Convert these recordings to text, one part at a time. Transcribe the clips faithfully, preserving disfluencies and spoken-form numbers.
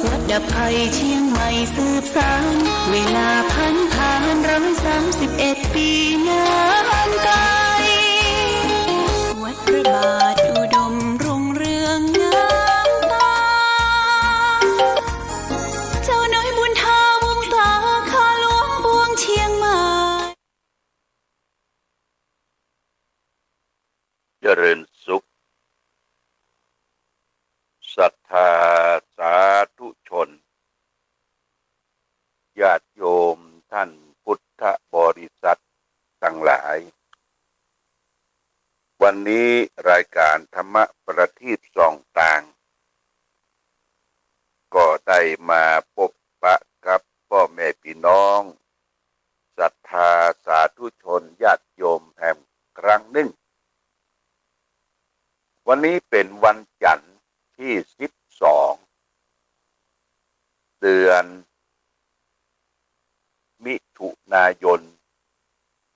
วัดดับภัยเชียงใหม่สืบสาน เวลาผันผ่านร้อยสามสิบเอ็ดปีนานไกล วัดพระบาทอุดมรุ่งเรืองงามตา เจ้าน้อยบุญทาวงศา ข้าหลวงปวงเชียงใหม่ เจริญสุข ศรัทธาสาธุชน ญาติโยมท่านพุทธบริษัทตังหลาย วันนี้รายก๋านธรรมประทีปส่องตาง ก็ได้มาปบปะกับป้อแม่ปี้น้อง ศรัทธาสาธุชนญาติโยมแหมครั้งนึ่ง วันนี้เป๋นวันจันทร์ตี้สิบสอง เดือนมิถุนายน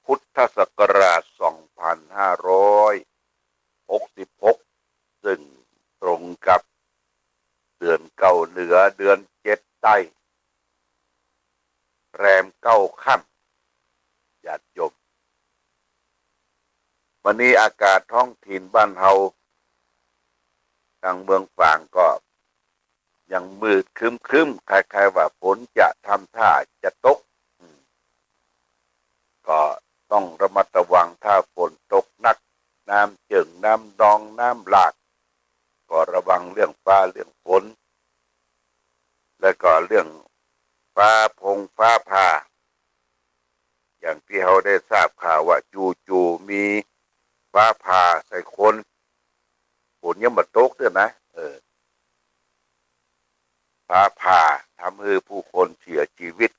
พุทธศักราชสองพันห้าร้อยหกสิบหก ซึ่งตรงกับเดือนเก้าเหนือ เดือนเจ็ดใต้ แรมเก้าค่ำ ญาติโยม วันนี้อากาศท้องถิ่นบ้านเฮา ตางเมืองฝางก็ยังมืดครึ้มๆ คล้ายๆ ว่าฝนจะทำท่าจะตก อืม ก็ต้องระมัดระวัง ถ้าฝนตกหนัก น้ำเจิ่งน้ำนองน้ำหลาก ก็ระวังเรื่องฟ้าเรื่องฝน และก็เรื่องฟ้าผงฟ้าผ่า อย่างตี้เฮาได้ทราบข่าวว่าจู่ๆ มีฟ้าผ่าใส่คน ฝนยังบ่ตกเตื้อนะ เออ ฟ้าผ่าทำหื้อผู้คนเสียชีวิต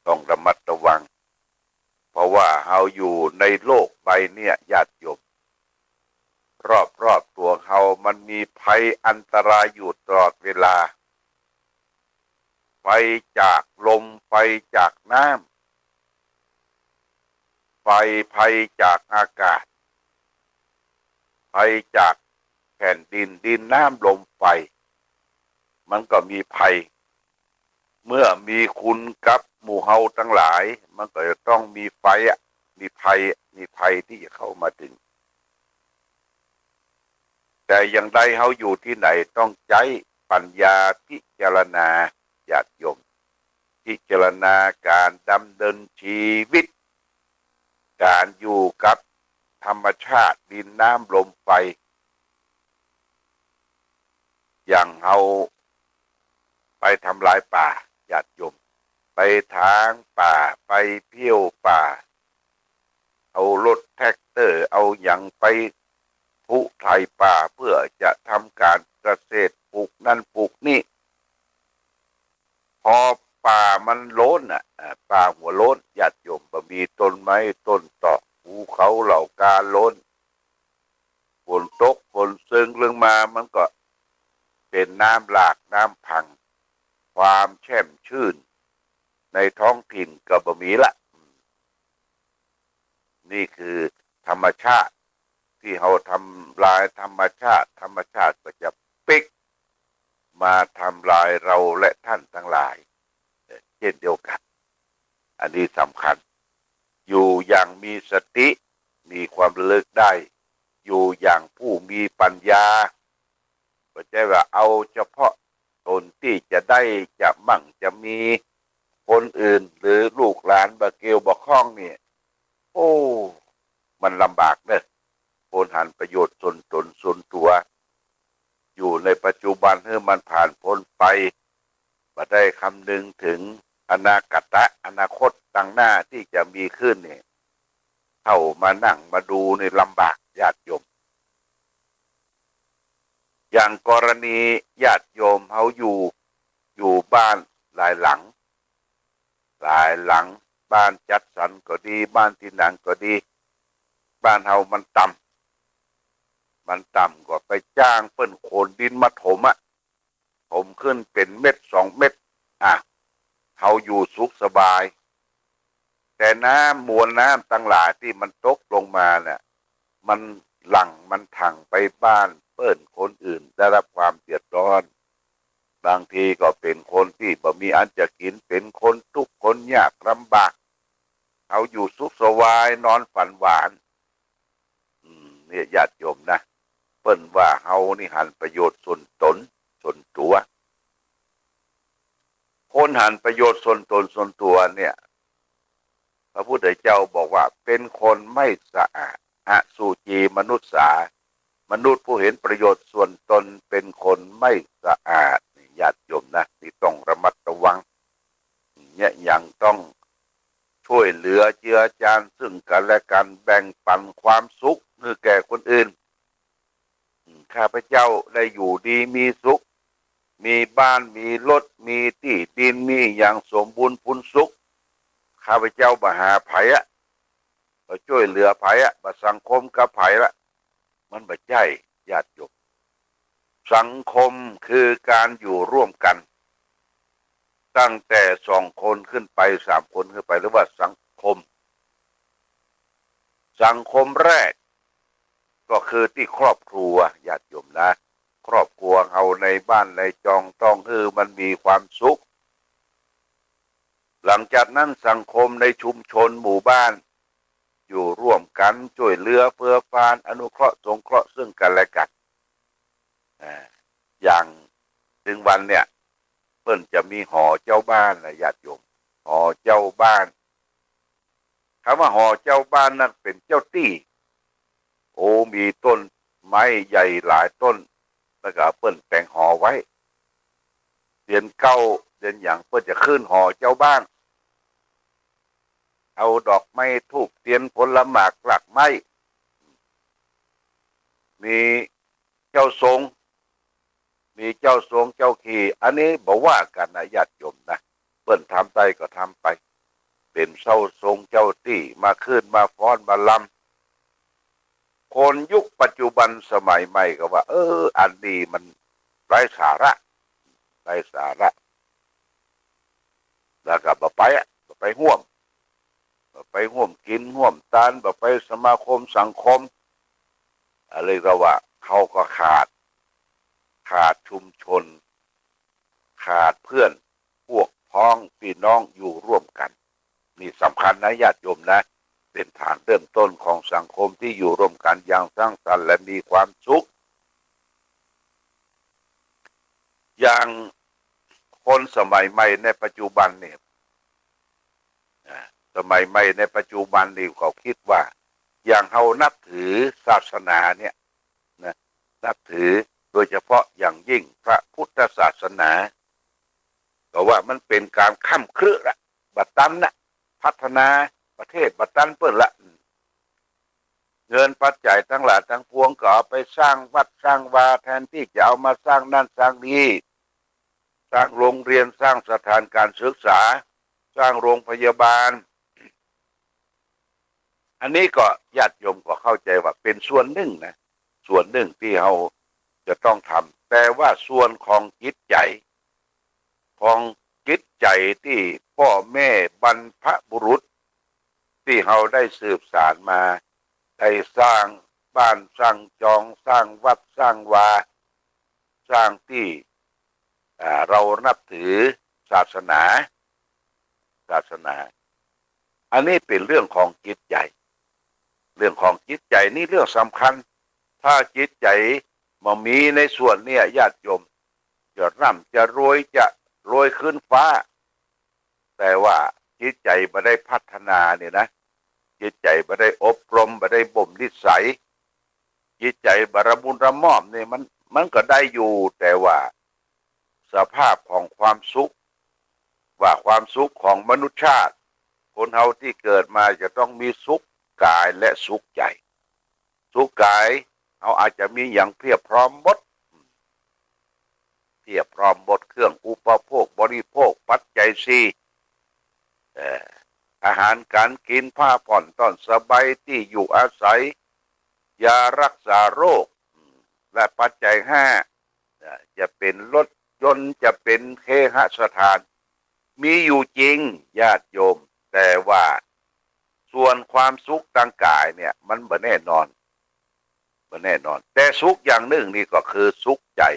ต้องระมัดระวัง เพราะว่าเฮาอยู่ในโลกใบเนี้ย ญาติโยม รอบๆ ตั๋วเฮามันมีภัยอันตรายอยู่ตลอดเวลา ภัยจากลม ภัยจากน้ำ ภัย ภัยจากอากาศ ภัยจากแผ่นดิน ดินน้ำลมไฟ มันก็มีภัย เมื่อมีคุณกับหมู่เฮาตังหลาย มันก็จะต้องมีไฟอะ มีภัย มีภัยตี้จะเข้ามาเถิง แต่อย่างใดเฮาอยู่ตี้ไหนต้องใจ๊ปัญญาพิจารณา ญาติโยม พิจารณาก๋านดำเนินชีวิต ก๋านอยู่กับธรรมชาติดินน้ำลมไฟ อย่างเฮาไปทำลายป่า ญาติโยม ไปถางป่า ไปเผี้ยวป่า เอารถแทรกเตอร์ เอาหยังไปพุไถป่า เพื่อจะทำก๋านเกษตร ปลูกนั่นปลูกนี่ พอป่ามันโล้นน่ะ อ่า ป่าหัวโล้น ญาติโยม บ่มีต้นไม้ต้นตอก ภูเขาเหล่ากาโล้น ฝนตกฝนเซิงลงมา มันก็เป๋นน้ำหลากน้ำพัง ความแช่มชื่นในท้องถิ่นก็บ่มีละ นี่คือธรรมชาติ ตี้เฮาทำลายธรรมชาติ ธรรมชาติก็จะปิ๊กมาทำลายเฮาและท่านตังหลาย เอ่อ เช่นเดียวกั๋น อันนี้สำคัญ อยู่อย่างมีสติ มีความระลึกได้ อยู่อย่างผู้มีปัญญา บ่ใจ้ว่าเอาเฉพาะตนตี้จะได้จะมั่งจะมี คนอื่นหรือลูกหลานบ่เกี่ยวบ่ข้องนี่ โอ้ มันลำบากเน่อ ควรหันประโยชน์ส่วนตนส่วนตั๋ว อยู่ในปัจจุบันหื้อมันผ่านป๊นไป บ่ได้คำนึงเถิงอนาคตะ อนาคตตังหน้าตี้จะมีขึ้นนี่ เข้ามานั่งมาดูนี่ลำบาก ญาติโยม อย่างกรณีญาติโยมเฮาอยู่ อยู่บ้านหลายหลัง หลายหลัง บ้านจัดสรรก็ดี บ้านตี้หนังก็ดี บ้านเฮามันต่ำ มันต่ำก็ไปจ้างเปิ้นขนดินมาถมอะ ถมขึ้นเป๋นเมตรสองเมตร อ่ะ เฮาอยู่สุขสบาย แต่น้ำ มวลน้ำตังหลายตี้มันตกลงมาน่ะ มันหลั่งมันถังไปบ้านเปิ้นคนอื่น ได้รับความเดือดร้อน บางทีก็เป๋นคนตี้บ่มีอันจะกิ๋น เป๋นคนตุ๊กข์คนยากลำบาก เขาอยู่สุขสบาย นอนฝันหวาน อืม เนี่ย ญาติโยมนะ เปิ้นว่าเฮานี่หันประโยชน์ส่วนต๋นส่วนตั๋ว คนหันประโยชน์ส่วนต๋นส่วนตั๋วเนี่ย พระพุทธเจ้าบอกว่าเป๋นคนไม่สะอาด อสุจีมนุสสา มนุษย์ผู้เห็นประโยชน์ส่วนต๋นเป๋นคนไม่สะอาด ญาติโยมนะ ตี้ต้องระมัดระวัง เนี่ย ยังต้องช่วยเหลือเจือจานซึ่งกั๋นและกั๋น แบ่งปั๋นความสุขหื้อแก่คนอื่น อืม ข้าพเจ้าได้อยู่ดีมีสุข มีบ้าน มีรถ มีตี้ดิน มีอะหยังสมบูรณ์พูนสุข ข้าพเจ้าบ่หาใผอะ บ่ช่วยเหลือใผอะ บ่สังคมกับใผละ มันบ่ใจ้ ญาติโยม สังคมคือก๋านอยู่ร่วมกั๋น ตั้งแต่สองคนขึ้นไป สามคนขึ้นไป เรียกว่าสังคม สังคมแรกก็คือตี้ครอบครัว ญาติโยมนะ ครอบครัวเฮาในบ้านในจองต้องหื้อมันมีความสุข หลังจากนั้นสังคมในชุมชนหมู่บ้าน อยู่ร่วมกั๋น ช่วยเหลือเฟือฟาน อนุเคราะห์สงเคราะห์ซึ่งกั๋นและกั๋น อ่า อย่างตึงวันเนี่ย เปิ้นจะมีหอเจ้าบ้านนะ ญาติโยม หอเจ้าบ้าน คำว่าหอเจ้าบ้านนั้นเป๋นเจ้าตี้ โอ้ มีต้นไม้ใหญ่หลายต้น แล้วก็เปิ้นแต่งหอไว้ เดือนเก้าเดือนหยังเปิ้นจะขึ้นหอเจ้าบ้าน เอาดอกไม้ธูปเตียนผลหมากรากไม้ มีเจ้าทรง มีเจ้าทรงเจ้าขี้ อันนี้บ่ว่ากั๋นนะ ญาติโยมนะ เปิ้นทำได้ก็ทำไป เป๋นเจ้าทรงเจ้าตี้ มาขึ้นมาฟ้อนมาลำ คนยุคปัจจุบันสมัยใหม่ก็ว่า เออ อันนี้มันไร้สาระ ไร้สาระ แล้วก็บ่ไปอะ บ่ไปฮ่วม บ่ไปฮ่วมกิ๋นฮ่วมตาน บ่ไปสมาคมสังคม อะไรก็ว่า เขาก็ขาด ขาดชุมชน ขาดเพื่อน พวกพ้องพี่น้องอยู่ร่วมกั๋น นี่สำคัญนะ ญาติโยมนะ เป๋นฐานเริ่มต้นของสังคมที่อยู่ร่วมกั๋นอย่างสร้างสรรค์และมีความสุข อย่างคนสมัยใหม่ในปัจจุบันเนี่ย อ่า สมัยใหม่ในปัจจุบันนี่เขาคิดว่า อย่างเฮานับถือศาสนาเนี่ยนะ นับถือโดยเฉพาะอย่างยิ่งพระพุทธศาสนา ก็ว่ามันเป๋นก๋านค่ำครึละ บ่ตันนะ พัฒนาประเทศบ่ตันเปิ้นละ เงินปัจจัยตังหลายตังปวงก็เอาไปสร้างวัดสร้างวา แทนตี้จะเอามาสร้างนั่นสร้างนี่ สร้างโรงเรียน สร้างสถานการศึกษา สร้างโรงพยาบาล อันนี้ก็ญาติโยมก็เข้าใจ๋ว่าเป๋นส่วนนึ่งนะ ส่วนนึ่งตี้เฮาจะต้องทำ แต่ว่าส่วนของจิตใจ๋ ของจิตใจ๋ตี้ป้อแม่บรรพบุรุษตี้เฮาได้สืบสานมา ได้สร้างบ้านสร้างจอง สร้างวัดสร้างวา สร้างตี้ อ่า เฮานับถือศาสนา ศาสนา อันนี้เป๋นเรื่องของจิตใจ๋ เรื่องของจิตใจ๋นี่เรื่องสำคัญ ถ้าจิตใจ๋บ่มีในส่วนเนี่ย ญาติโยม จะร่ำจะรวย จะรวยขึ้นฟ้า แต่ว่าจิตใจ๋บ่ได้พัฒนาเนี่ยนะ จิตใจ๋บ่ได้อบรม บ่ได้บ่มนิสัย จิตใจ๋บ่ระมุนระม่อมเนี่ย มัน มันก็ได้อยู่ แต่ว่าสภาพของความสุข ว่าความสุขของมนุษย์ชาติ คนเฮาตี้เกิดมาจะต้องมีสุขกายและสุขใจ๋ สุขกาย เฮาอาจจะมีหยังเพียบพร้อมหมด เพียบพร้อมหมด เครื่องอุปโภคบริโภค ปัจจัยสี่ เอ่อ อาหารก๋านกิ๋น ผ้าผ่อนต้อนสบาย ตี้อยู่อาศัย ยารักษาโรค และปัจจัยห้า เอ่อ จะเป๋นรถยนต์ จะเป๋นเคหสถาน มีอยู่จริง ญาติโยม แต่ว่าส่วนความสุขตางก๋ายเนี่ย มันบ่แน่นอน บ่แน่นอน แต่สุขอย่างนึ่งนี่ก็คือสุขใจ๋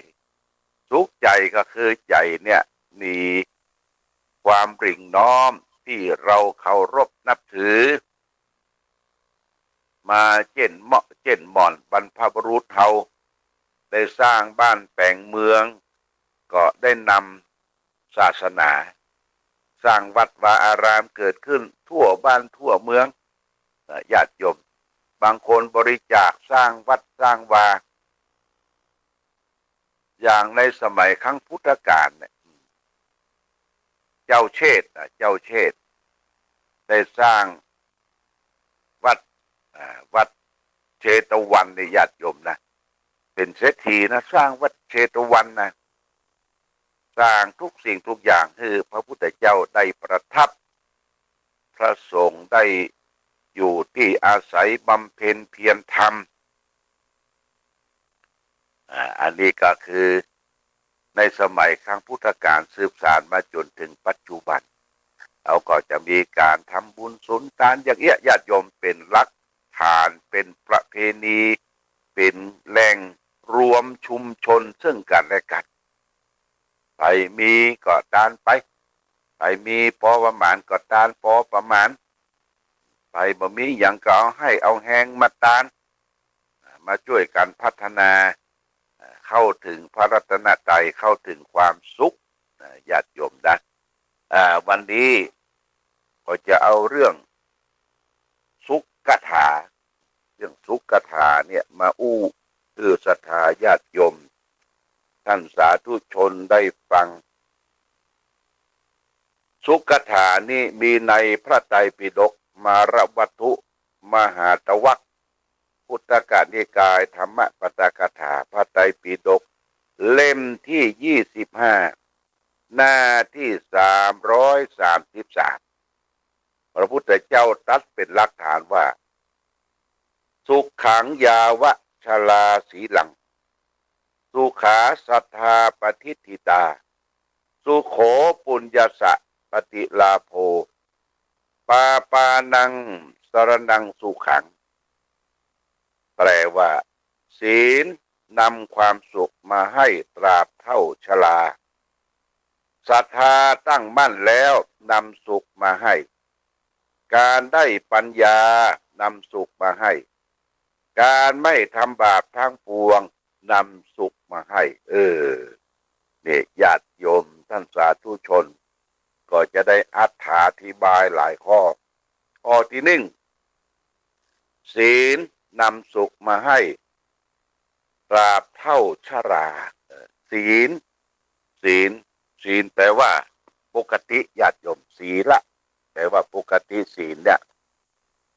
สุขใจ๋ก็คือใจ๋เนี่ยมีความริ่งน้อมตี้เฮาเคารพนับถือมา เจ้นเมาะเจ้นหม่อนบรรพบุรุษเฮาได้สร้างบ้านแป๋งเมือง ก็ได้นำศาสนา สร้างวัดวาอารามเกิดขึ้นทั่วบ้านทั่วเมือง เอ่อ ญาติโยม บางคนบริจาคสร้างวัดสร้างวา อย่างในสมัยครั้งพุทธกาลเนี่ย เจ้าเชษฐนะ เจ้าเชษฐได้สร้างวัด อ่า วัดเชตวันเนี่ย ญาติโยมนะ เป๋นเศรษฐีนะ สร้างวัดเชตวันนะ สร้างทุกสิ่งทุกอย่างหื้อพระพุทธเจ้าได้ประทับ พระสงฆ์ได้อยู่ตี้อาศัยบำเพ็ญเพียรธรรม อ่า อันนี้ก็คือในสมัยครั้งพุทธกาลสืบสานมาจ๋นเถิงปัจจุบัน เฮาก็จะมีก๋านทำบุญสุนตานอย่างเอี้ย ญาติโยม เป๋นหลักฐาน เป๋นประเพณี เป๋นแหล่งรวมชุมชนซึ่งกั๋นและกั๋น ใผมีก็ตานไป ใผมีปอประมาณก็ตานปอประมาณ ใผบ่มีหยังก็เอาไห้เอาแฮงมาตาน มาจ้วยกั๋นพัฒนา เข้าเถิงพระรัตนตรัย เข้าเถิงความสุข ญาติโยมนะ อ่า วันนี้ก็จะเอาเรื่องสุขคาถา เรื่องสุขคาถาเนี่ยมาอู้หื้อศรัทธาญาติโยม ท่านสาธุชนได้ฟัง สุขคาถานี้มีในพระไตรปิฎก มารวัตถุมหาตวัก คุตตกนิกาย ธรรมปัตตกถา พระไตรปิฎก เล่มตี้ยี่สิบห้า หน้าตี้สามร้อยสามสิบสาม พระพุทธเจ้าตรัสเป๋นหลักฐานว่า สุขังยาวะชราสีลัง สุขาสัตถาปฏิฏฐิตา สุโขปุญญสสะปฏิลาโภ ปาปานังสรณังสุขัง แปลว่า ศีลนำความสุขมาให้ตราบเฒ่าชรา ศรัทธาตั้งมั่นแล้วนำสุขมาให้ ก๋านได้ปัญญานำสุขมาให้ ก๋านไม่ทำบาปทั้งปวงนำสุขมาให้ เออ เนี่ย ญาติโยมท่านสาธุชน ก็จะได้อรรถาธิบายหลายข้อ ข้อตี้นึ่ง ศีลนำสุขมาให้ตราบเฒ่าชรา เออ ศีล ศีล ศีลแปลว่าปกติ ญาติโยม สีละ แปลว่าปกติ ศีลเนี่ย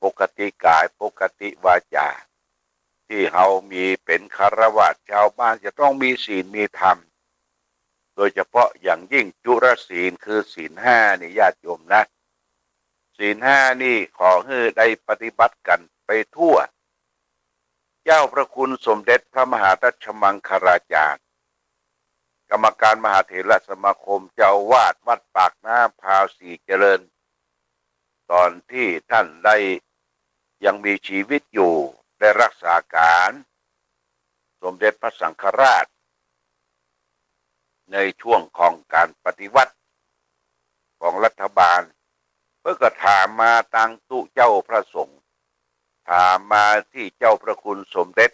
ปกติกาย ปกติวาจา ตี้เฮามีเป๋นฆราวาสชาวบ้านจะต้องมีศีลมีธรรม โดยเฉพาะอย่างยิ่งจุลศีลคือศีลห้านี่ ญาติโยมนะ ศีลห้านี่ขอหื้อได้ปฏิบัติกั๋นไปทั่ว เจ้าพระคุณสมเด็จพระมหารัชมังคลาจารย์ กรรมการมหาเถรสมาคม เจ้าอาวาสวัดปากน้ำ ภาษีเจริญ ต๋อนตี้ท่านได้ยังมีจีวิตอยู่ ได้รักษาก๋านสมเด็จพระสังฆราช ในช่วงของก๋านปฏิวัติของรัฐบาล เปิ้นก็ถามมาตังตุ๊เจ้าพระสงฆ์ ถามมาตี้เจ้าพระคุณสมเด็จ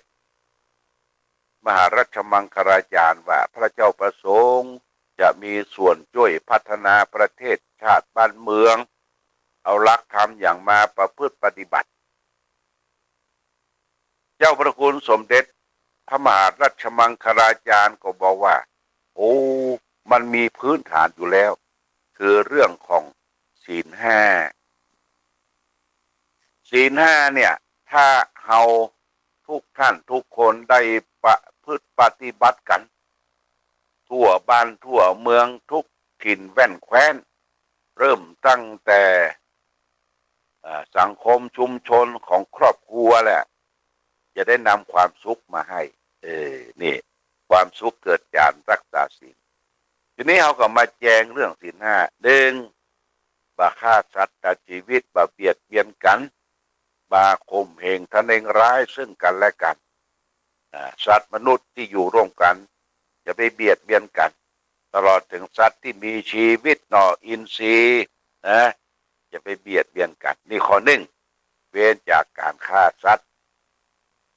มหารัชมังคลาจารย์ว่า พระเจ้าพระสงฆ์จะมีส่วนจ้วยพัฒนาประเทศชาติบ้านเมือง เอาหลักธรรมหยังมาประพฤติปฏิบัติ เจ้าพระคุณสมเด็จพระมหารัชมังคลาจารย์ก็บอกว่า โอ้ มันมีพื้นฐานอยู่แล้ว คือเรื่องของศีลห้า ศีลห้าเนี่ย ถ้าเฮาทุกท่านทุกคนได้ประพฤติปฏิบัติกั๋น ทั่วบ้านทั่วเมือง ทุกถิ่นแว่นแคว้น เริ่มตั้งแต่ อ่า สังคมชุมชนของครอบครัวแหละ จะได้นำความสุขมาให้ เออ นี่ ความสุขเกิดจากรักษาศีล ทีนี้เฮาก็มาแจงเรื่องศีลห้า นึ่ง บ่ฆ่าสัตว์ตัดจีวิต บ่เบียดเบียนกั๋น บ่ข่มเหงทะเนงร้ายซึ่งกั๋นและกั๋น อ่า สัตว์มนุษย์ตี้อยู่ร่วมกั๋น จ อย่าไปเบียดเบียนกั๋น ตลอดเถิงสัตว์ตี้มีจีวิตหน่ออินทรีย์นะ อย่าไปเบียดเบียนกั๋น นี่ข้อนึ่ง เว้นจากก๋านฆ่าสัตว์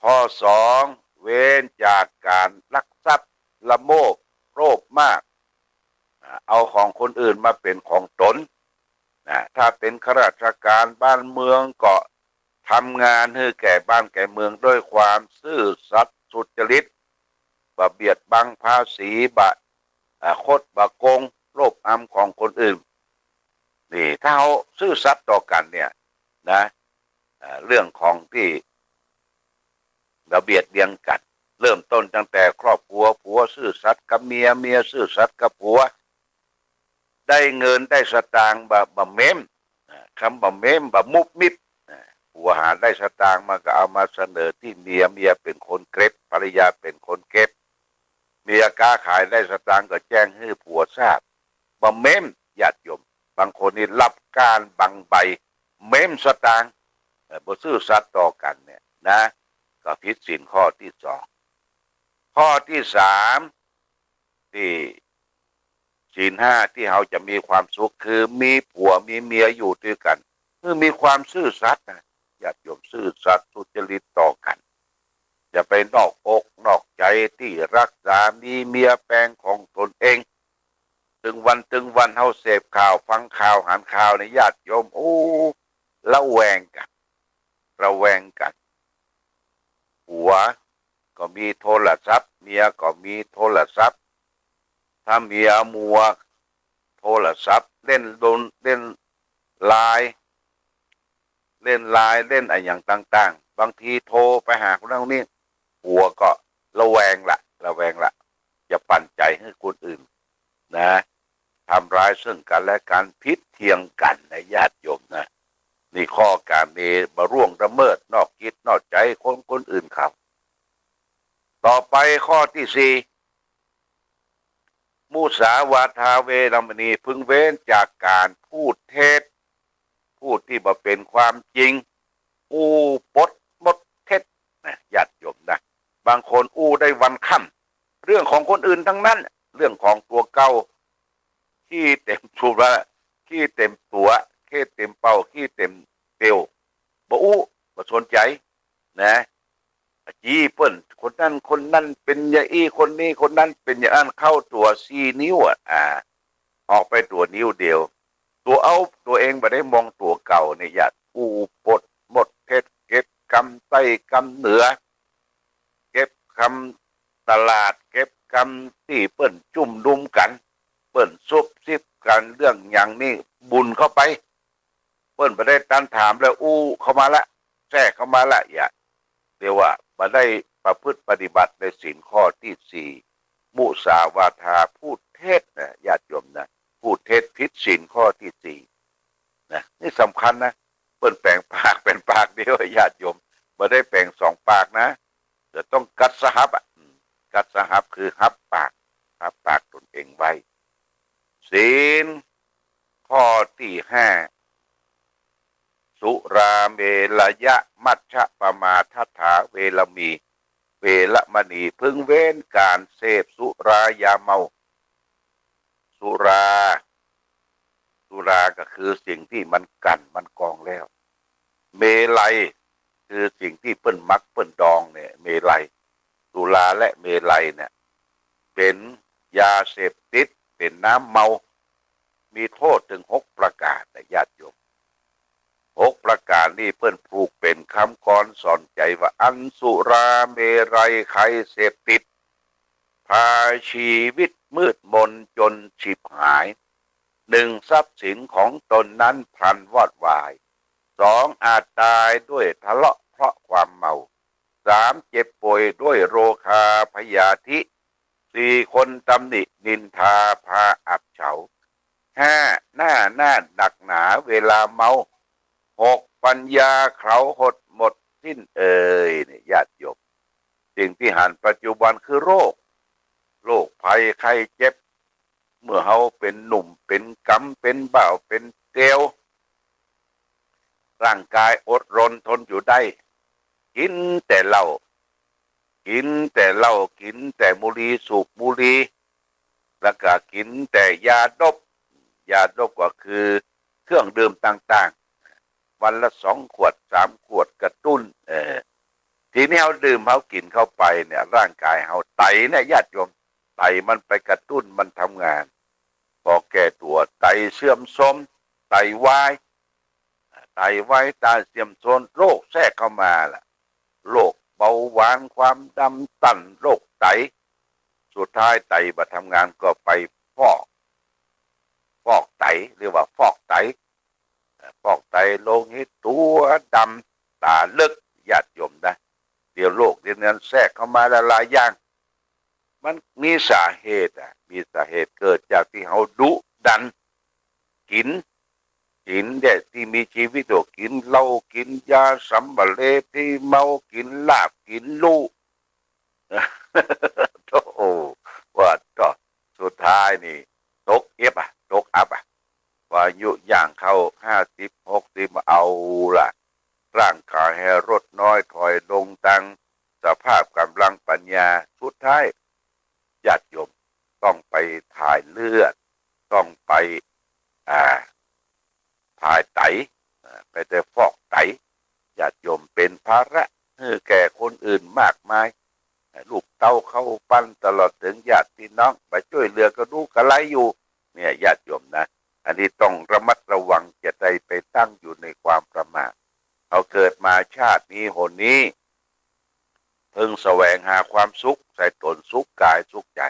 ข้อสอง เว้นจากก๋านลักทรัพย์ ละโมบ โลภมาก อ่า เอาของคนอื่นมาเป๋นของตน นะ ถ้าเป๋นข้าราชก๋านบ้านเมืองก็ทำงานหื้อแก่บ้านแก่เมืองด้วยความซื่อสัตย์สุจริต บ่เบียดบังภาษี บ่ อ่า คดบ่โกง โลภอำของคนอื่น นี่ ถ้าเฮาซื่อสัตย์ต่อกั๋นเนี่ยนะ อ่า เรื่องของตี้บ่เบียดเบียนกั๋น เริ่มต้นตั้งแต่ครอบครัว ผัวซื่อสัตย์กับเมีย เมียซื่อสัตย์กับผัว ได้เงินได้สตางค์บ่ บ่เม้ม อ่า กำบ่เม้ม บ่มุบมิบ อ่า ผัวหาได้สตางค์มาก็เอามาเสนอตี้เมีย เมียเป๋นคนเก็บ ภรรยาเป๋นคนเก็บ เมียก๊าขายได้สตางค์ก็แจ้งหื้อผัวทราบ บ่เม้ม ญาติโยม บางคนนี่รับก้านบังใบ เม้มสตางค์ เอ่อ บ่ซื่อสัตย์ต่อกั๋นเนี่ยนะ ก็ผิดศีลข้อตี้สอง ข้อตี้สาม ตี้ศีลห้าตี้เฮาจะมีความสุข คือมีผัวมีเมียอยู่ตวยกั๋น คือมีความซื่อสัตย์นะ ญาติโยม ซื่อสัตย์สุจริตต่อกั๋น อย่าไปนอกอกนอกใจ๋ตี้ฮักสามีเมียแปงของตนเอง ตึงวันตึงวันเฮาเสพข่าว ฟังข่าว หันข่าวเนี่ย ญาติโยม โอ้ ระแวงกั๋น ระแวงกั๋น ผัวก็มีโทรศัพท์ เมียก็มีโทรศัพท์ ถ้าเมียมัวโทรศัพท์ เล่นดน เล่นไลน์ เล่นไลน์ เล่นอะหยังต่างๆ บางทีโทรไปหาคนนั้นคนนี้ ผัวก็ระแวงละ ระแวงละ จะปั๋นใจ๋หื้อคนอื่นนะ ทำร้ายซึ่งกั๋นและกั๋น ผิดเถียงกั๋นนะ ญาติโยมนะ นี่ข้อกาเม บ่ล่วงละเมิดนอกจิตนอกใจ๋ของคนอื่นเขา ต่อไปข้อตี้สี่ มุสาวาทาเวรมณี พึงเว้นจากก๋านพูดเท็จ พูดตี้บ่เป๋นความจริง อู้ปดมดเท็จนะ ญาติโยมนะ บางคนอู้ได้วันค่ำ เรื่องของคนอื่นตังนั้น เรื่องของตั๋วเก่า ขี้เต็มตั๋ว ขี้เต็มตั๋ว ขี้เต็มเป้า ขี้เต็มเตียว บ่อู้ บ่สนใจ๋นะ อะ จี้เปิ้น คนนั้นคนนั้นเป๋นอย่างอี้ คนนี้คนนั้นเป๋นอย่างอั้น เข้าตั๋วสี่นิ้วอะ อ่า ออกไปตั๋วนิ้วเดียว ตั๋วเอาตั๋วเองบ่ได้มองตั๋วเก่าเนี่ย อย่าอู้ปดมดเท็จ เก็บกำใต้กำเหนือ เก็บกำตลาด เก็บกำตี้เปิ้นจุมนุมกั๋น เปิ้นซุบซิบกั๋นเรื่องหยังนี่ บุ่นเข้าไป เปิ้นบ่ได้ตันถามแล้ว อู้เข้ามาละ แทรกเข้ามาละ อย่า เรียกว่าบ่ได้ประพฤติปฏิบัติในศีลข้อตี้สี่ มุสาวาทา พูดเท็จนะ ญาติโยมนะ พูดเท็จผิดศีลข้อตี้สี่นะ นี่สำคัญนะ เปิ้นแป๋งปากเป๋นปากเดียว ญาติโยม บ่ได้แป๋งสองปากนะ จะต้องกัสสหัปอะ อืม กัสสหัปคือหับปาก หับปากตนเองไว้ ศีลข้อตี้ห้า สุราเมรยมัชฌะปมาทัฏฐาเวรมี เวรมณี พึงเว้นก๋านเสพสุรายาเมา สุรา สุราก็คือสิ่งตี้มันกั้นมันกองแล้ว เมรัยคือสิ่งตี้เปิ้นหมักเปิ้นดองเนี่ย เมรัย สุราและเมรัยเนี่ย เป๋นยาเสพติด เป๋นน้ำเมา มีโต้ษเถิงหกประก๋านนะ ญาติโยม หกประก๋านนี่เปิ้นผูกเป๋นกำกรสอนใจ๋ว่า อันสุราเมรัยไคยเสพติด พาชีวิตมืดมนจนฉิบหาย หนึ่ง ทรัพย์สินของตนนั้นพลันวอดวาย สอง อาจต๋ายด้วยทะเลาะเพราะความเมา สาม เจ็บป่วยด้วยโรคาพยาธิ สี่ คนตำหนินินทาพาอับเฉา ห้า หน้าน่านหนักหนาเวลาเมา หก ปัญญาเขาหดหมดสิ้นเอ่ย เนี่ย ญาติโยม สิ่งตี้หันปัจจุบันคือโรค โรคภัยไข้เจ็บ เมื่อเฮาเป๋นหนุ่มเป๋นกำ เป๋นบ่าวเป๋นเตียว ร่างก๋ายอดรนทนอยู่ได้ กิ๋นแต่เหล้า กิ๋นแต่เหล้า กิ๋นแต่บุหรี่ สูบบุหรี่ แล้วก็กิ๋นแต่ยาดบ ยาดบก็คือเครื่องดื่มต่างๆ วันละสองขวดสามขวดกระตุ้น เออ ทีนี้เฮาดื่มเฮากิ๋นเข้าไปเนี่ย ร่างกายเฮา ไตเนี่ยญาติโยม ไตมันไปกระตุ้นมันทำงาน ปอแก่ตั๋ว ไตเสื่อมโทรม ไตวาย ไตวาย ไตเสื่อมโทรม โรคแทรกเข้ามาล่ะ โรคเบาหวาน ความดันต้าน โรคไต สุดท้ายไตบ่ทำงานก็ไปฟอก ฟอกไต เรียกว่าฟอกไต เอ่อ ฟอกไต โลหิตตั๋วดำ ต๋าเลิก ญาติโยมนะ เดี๋ยวโรคเดี๋ยวนั้นแทรกเข้ามาหลายๆ อย่าง มันมีสาเหตุอะ มีสาเหตุเกิดจากตี้เฮาดุดัน กิ๋น กิ๋นเนี่ย ตี้มีจีวิตอยู่ กิ๋นเหล้า กิ๋นยาสัมปะเล ตี้เมา กิ๋นลาบ กิ๋นลู่ โธ่ ว่าโธ่ สุดท้ายนี่ ตกเอ็บอะ ตกอับอะ พออายุย่างเข้าห้าสิบ หกสิบ เอาล่ะ ร่างกายแฮลดน้อยถอยลงตังสภาพก๋ำลังปัญญา สุดท้าย ญาติโยม ต้องไปถ่ายเลือด ต้องไป อ่า ถ่ายไต อ่า ไปแต่ฟอกไต ญาติโยม เป๋นภาระหื้อแก่คนอื่นมากมาย ลูกเต้าเข้าปั้น ตลอดเถิงญาติพี่น้อง มาจ้วยเหลือก็ดูกะไรอยู่ เนี่ย ญาติโยมนะ อันนี้ต้องระมัดระวัง จะได้ไปตั้งอยู่ในความประมาท เฮาเกิดมาชาตินี้หนนี้ เพิ่งแสวงหาความสุข ใส่ต๋นสุขกายสุขใจ๋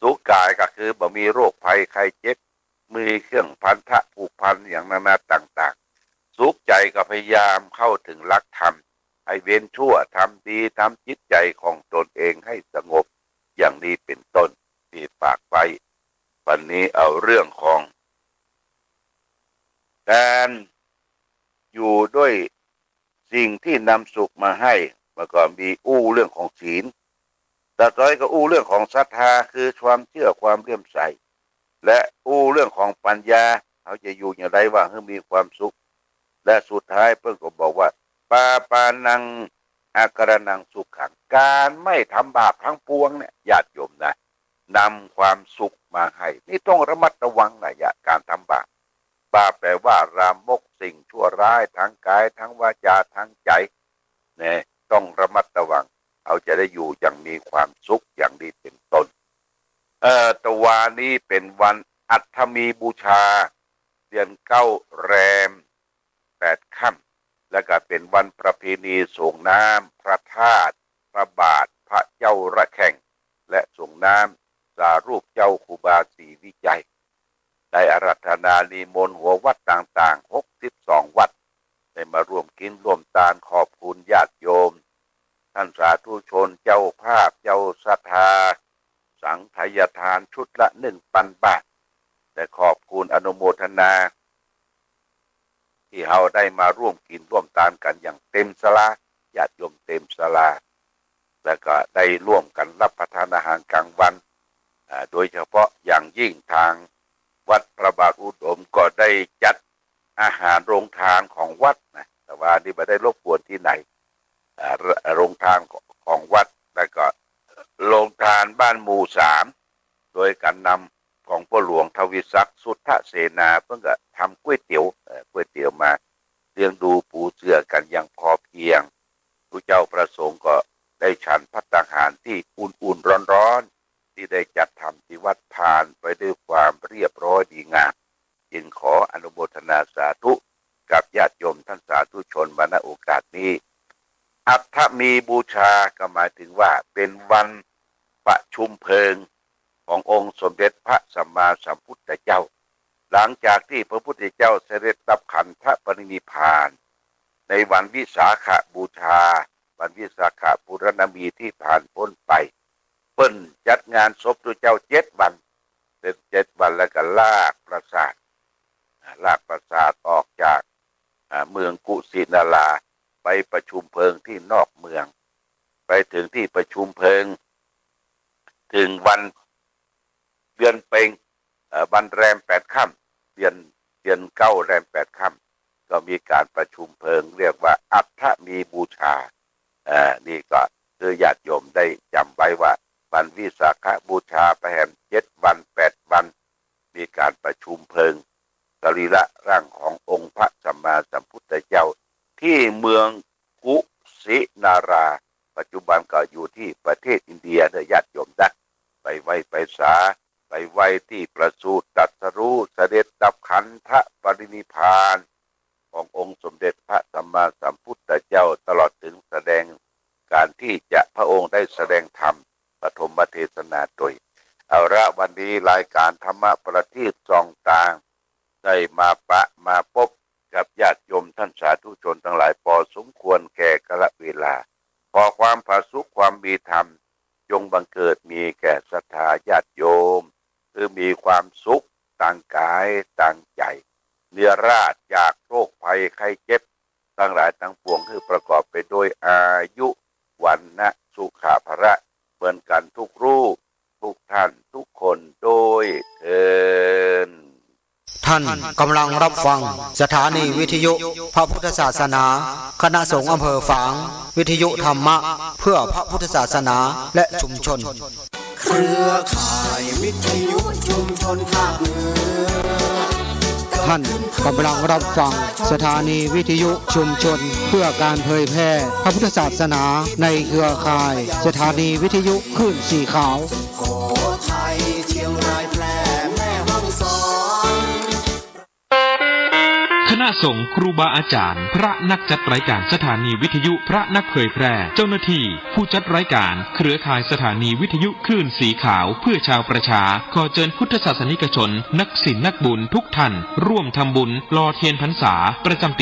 สุขกายก็คือบ่มีโรคภัยไข้เจ็บ มีเครื่องพันธะผูกพันอย่างนานาต่างๆ สุขใจ๋ก็พยายามเข้าถึงหลักธรรม ให้เว้นชั่ว ทำดี ทำจิตใจ๋ของตนเองให้สงบ อย่างนี้เป๋นต้น ตี้ฝากไว้ วันนี้เอาเรื่องของ ก๋านอยู่ด้วยสิ่งตี้นำสุขมาให้ แล้วก็มีอู้เรื่องของศีล ตะกอยก็อู้เรื่องของศรัทธา คือความเจื้อความเลื่อมใส และอู้เรื่องของปัญญา เฮาจะอยู่อย่างไรว่าหื้อมีความสุข และสุดท้ายเปิ้นก็บอกว่า ปาปานัง อาการะนังสุขัง ก๋านไม่ทำบาปทั้งปวงเนี่ย ญาติโยมนะ นำความสุขมาให้ นี่ต้องระมัดระวังนะ อย่า ก๋านทำบาป บาปแป๋ว่าลามก สิ่งชั่วร้าย ตางก๋าย ตางวาจ๋า ตางใจ๋ เนี่ย ต้องระมัดระวัง เฮาจะได้อยู่อย่างมีความสุข อย่างนี้เป๋นต้น เอ่อ ตะวานี้เป๋นวันอัฐมีบูชา เดือนเก้าแรมแปดค่ำ แล้วก็เป๋นวันประเพณีส่งน้ำพระธาตุ พระบาท พระเจ้าระแข่ง และส่งน้ำสารูปเจ้าครูบาศรีวิชัย ได้อาราธนานิมนต์หัววัดต่างๆ หกสิบสองวัด ได้มาร่วมกิ๋นร่วมตาน ขอบคุณญาติโยม ท่านสาธุชน เจ้าภาพ เจ้าศรัทธา สังฆทานชุดละหนึ่งปันบาท และขอบคุณอนุโมทนา ตี้เฮาได้มาร่วมกิ๋นร่วมตานกั๋นอย่างเต็มศาลา ญาติโยมเต็มศาลา แล้วก็ได้ร่วมกั๋นรับประทานอาหารกลางวัน อ่า โดยเฉพาะอย่างยิ่งตางวัดพระบาทอุดมก็ได้จัดอาหารโรงทานของวัดนะ ตะวานี้บ่ได้รบกวนตี้ไหน อ่า โรงทานของวัด แล้วก็โรงทานบ้านหมู่สาม โดยก๋านนำของป้อหลวงทวีศักดิ์ สุทธเสนา เปิ้นก็ทำก๋วยเตี๋ยว เอ่อ ก๋วยเตี๋ยวมาเลี้ยงดูปูเสือกั๋นอย่างพอเพียง ผู้เจ้าพระสงฆ์ก็ได้ฉันภัตตาหารตี้อุ่นๆ ร้อนๆ ตี้ได้จัดทำตี้วัด ผ่านไปด้วยความเรียบร้อยดีงาม จึงขออนุโมทนาสาธุกับญาติโยมท่านสาธุชนมา ณ โอกาสนี้ อัฐมีบูชาก็หมายถึงว่าเป๋นวันประชุมเพลิงขององค์สมเด็จพระสัมมาสัมพุทธเจ้า หลังจากตี้พระพุทธเจ้าเสด็จดับขันธปรินิพพาน ในวันวิสาขบูชา วันวิสาขปูรณมีตี้ผ่านป๊นไป เปิ้นจัดงานศพตุ๊เจ้าเจ็ดวัน เป๋นเจ็ดวัน แล้วก็ลากปราสาท อ่า ลากปราสาทออกจาก อ่า เมืองกุสินารา ไปประชุมเพลิงตี้นอกเมือง ไปเถิงตี้ประชุมเพลิง เถิงวันเดือนเพ็ญ เอ่อ วันแรมแปดค่ำ เดือน เดือนเก้าแรมแปดค่ำ ก็มีก๋านประชุมเพลิง เรียกว่าอัฐมีบูชา อ่า นี่ก็ ญาติโยมได้จ๋ำไว้ว่า วันวิสาขบูชาไปแหมเจ็ดวันแปดวัน มีก๋านประชุมเปิงสรีระร่างขององค์พระสัมมาสัมพุทธเจ้า ตี้เมืองกุสินารา ปัจจุบันก็อยู่ตี้ประเทศอินเดียเน่อญาติโยมนะ ไปไหว้ไปสา ไปไหว้ตี้ประสูติตรัสรู้เสด็จดับขันธปรินิพพาน ขององค์สมเด็จพระสัมมาสัมพุทธเจ้า ตลอดเถิงแสดงก๋านตี้จะพระองค์ได้แสดงธรรมปฐมเทศนาโตย เอาละ วันนี้รายก๋านธรรมะประทีปส่องตาง ได้มาปะมาปบกับญาติโยมต้านสาธุชนตังหลายปอสมควรแก่กาลเวลา ขอความผาสุกความมีธรรม จงบังเกิดมีแก่ศรัทธาญาติโยม หื้อมีความสุขตางก๋ายตางใจ๋ เนียราษฎร์จากโรคภัยไข้เจ็บตังหลายตังปวง หื้อประกอบไปโดยอายุ วรรณะ สุขะ พละ เหมือนกั๋นทุกรูป ทุกท่าน ทุกคนโดยเทอญ ท่านกำลังรับฟังสถานีวิทยุพระพุทธศาสนา คณะสงฆ์อำเภอฝาง วิทยุธรรมะเพื่อพระพุทธศาสนาและชุมชน เครือข่ายวิทยุชุมชนภาคเหนือ ท่านกำลังรับฟังสถานีวิทยุชุมชนเพื่อการเผยแพร่พระพุทธศาสนาในเครือข่ายสถานีวิทยุคลื่นสีขาว สุโขทัย เชียงราย แพร่ แม่ฮ่องสอน คณะสงฆ์ ครูบาอาจ๋ารย์ พระนักจัดรายก๋านสถานีวิทยุ พระนักเผยแพร่ เจ้าหน้าตี้ ผู้จัดรายก๋าน เครือข่ายสถานีวิทยุคลื่นสีขาวเพื่อชาวประชา ขอเจิญพุทธศาสนิกชน นักศีลนักบุญทุกท่าน ร่วมทำบุญหล่อเตียนพรรษาประจ๋ำปี